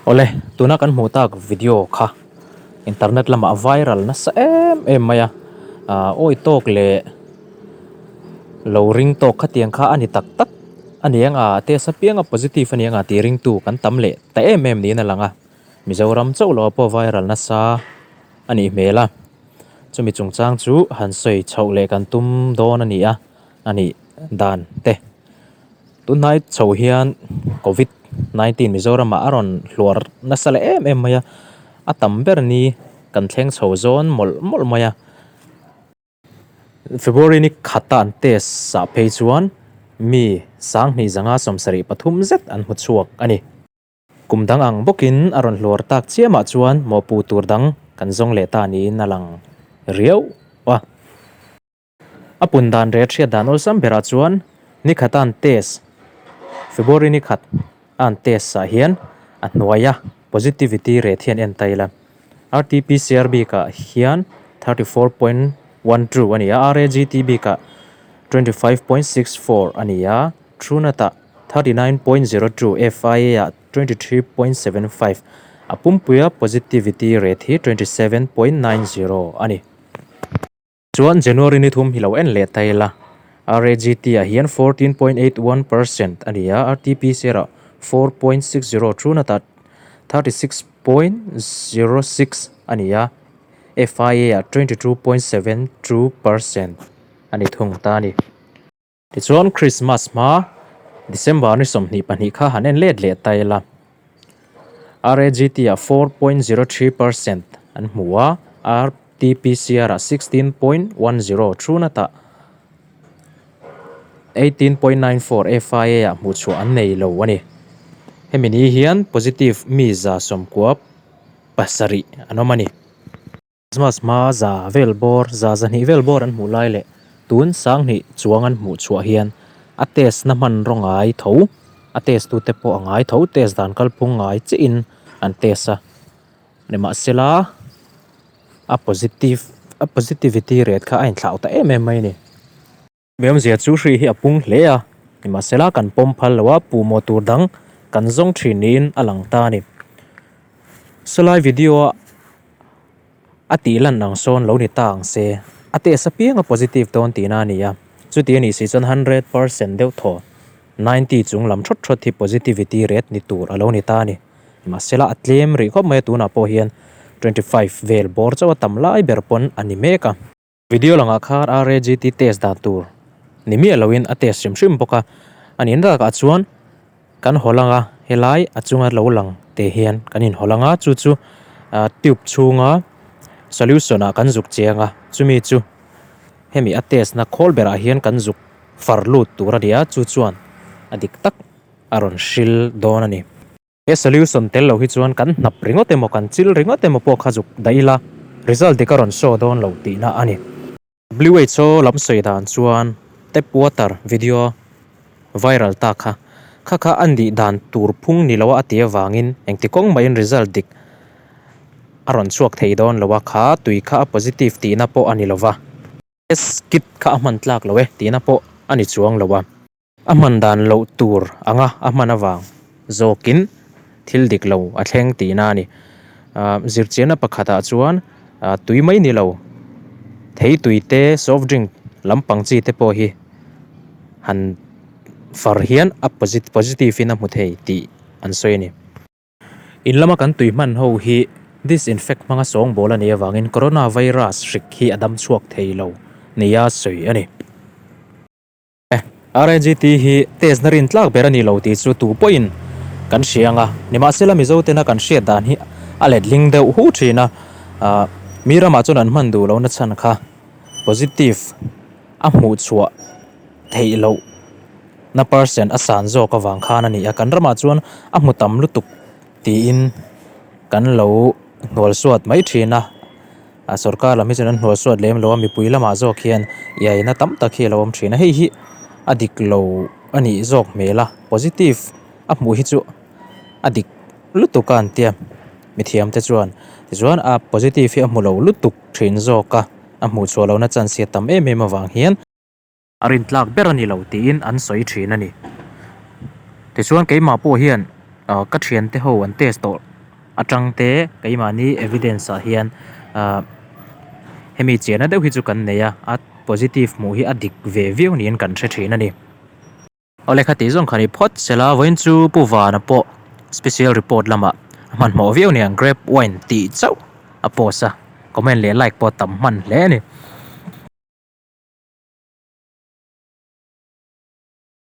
Awle, tuna kan hmuh tak video kha internet lamah viral nasa em em mai a, ah awi tawk leh lo ring tawk khatiang kha a ni tak tak a ni ang a, test apianga positive a ni ang a tih ringtu kan tam leh ta em em niin a lang a, Mizoram chauh lo pawh viral nasa a nih hmel a, chumi chungchang chu han sawi chhoh leh kan tum dawn a ni a, a nih dan te. Tunhnai chho hian covid 19 Mizoram ah a rawn hluar nasa leh em em mai a, a tam ber ni kan thleng chho zawn mawlh mawlh mai a. February ni khata an test ah phei chuan mi 20 173 zet an hmu chhuak a ni. Kum dang ang bawkin a rawn hluar tak chiamah chuan mawhpuh tur dang kan zawng leh ta niin a lang riau a. A pun dan reh hriat dan awlsam berah chuan nikhat a an test, February nikhat a an test ah hian a hnuaia positivity rate hian en ta ila. RTPCR bikah hian 34.12 a ni a, RAGT bikah 25.64 a ni a, Truenat-ah 39.02, FIA-ah 23.75, a pumpuia positivity rate hi 27.90 a ni. Chuan January ni thum hi lo en leh ta ila, RAGT-ah hian 14.81 percent a ni a, RTPCR-ah 4.60, Truenat-ah 36.06 a ni a, FIA-ah 22.72 percent a ni thung ta a ni. Tichuan Christmas hma December ni 22 kha han en let leh ta ila. RAGT ah 4.03 percent an hmu a, RTPCR ah 16.10, Truenat ah 18.94, FIA ah hmuhchhuah an nei lo a ni. Hemi ni hian positive mi 97 an awm a ni. Christmas hma za vel bawr, za zahnih vel bawr an hmuh lai leh tun 2000 chuang an hmuh chhuah hian a test na hmanraw ngai tho, a test tute pawh a ngai tho, test dan kalphung ngai chiahin an test a. Nimahsela a positive a positivity rate kha a inthlau ta em em mai a ni. Hmeiawmzia chu hri hi a pung hle a. Nimahsela kan pawm phal lo a, puhmawh tur dang kan zawng thin niin a lang ta a ni. Sawlai video a a tih lan ang sawn lo ni ta ang se, a test apiang a positive dawn tihna a ni a, chuti a nih si chuan 100% deuh thaw 90 chung lam thawt thawt hi positivity rate ni tur a lo ni ta a ni. Nimahsela a tlem rih khawp mai a, tunah pawh hian 25 vel bawr chauh a tam lai ber pawn a ni mek a. Video langah khan RAGT test dan tur ni miah loin a test hrim hrim bawk a, a nih nakah chuan kan haw lang a, helai a chunga lo lang te hian kan inhaw lang a, chu chu tube chhunga solution ah kan zuk chiang a, chumi chu hemi a test na khawl berah hian kan zuk far lut tur a ni a, chu chuan a dik tak a rawn hril dawn a ni. He solution tel lo hi chuan kan hnap ringawt emaw kan chil ringawt emaw pawh kha zuk daih ila result dik a rawn show dawn lo tihna a ni. WHO lam sawi dan chuan tap water video viral ta kha kha kha a nih dan tur phung ni lo a ti avangin engti kawng mahin result dik a rawn chhuak thei dawn lo a, kha tui kha a positive tihna pawh a ni lo va. Test kit kha a hman tlak lo e tihna pawh a ni chuang lo a. A hman dan loh tur anga a hman avang zawkin thil dik lo a thleng tihna a ni. Zirchianna pakhatah chuan tui mai ni lo, thei tui te, soft drink lampang chi te pawh hi han far hian a positive in a hmu thei tih an sawi a ni. In lama kan tui hman ho hi disinfect hmanga sawngbawl a nih avangin coronavirus hrik hi a dam chhuak thei lo nia sawi a ni. RAGT hi test na rin tlak ber a ni lo tih chu tu pawhin kan hria ang a, nimahsela Mizo tena kan hriat dan hi a letling deuh hu thin a, mi ramah chuan an hman duh lohna chhan kha positive a hmuh chhuah theih loh na percent a san zawk avang khan a ni a, kan ramah chuan a hmu tam lutuk tiin kan lo hnualsuat mai thin a. A sorkar lam hi chuan an hnual suat lem lo a, mipui lamah zawk hian iaina tam tak hi a lo awm thin a, hei hi a dik lo a nih zawk hmel a, positive a hmuh hi chu a dik lutuk a an tia mithiam te chuan tichuan a positive hi a hmu lo lutuk thin zawk a, a hmuh chhuah lohna chance hi a tam em em avang hian. A rintlak ber a ni lo tiin an sawi thin a ni. Tichuan keimah pawh hian ka thiante ho an test tawh atang te keimahni evidence ah hian hemi chiahna deuh hi chu kan nei a, a positive hmuh hi a dik ve viau niin kan hre thin a ni. Awle kha tih zawng kha ni phawt sela vawiin chu Pu Vana pawh special report lamah a hmanhmawh viau aniang grape wine tih chauh a post a, comment leh like pawh a tam hman hle a ni.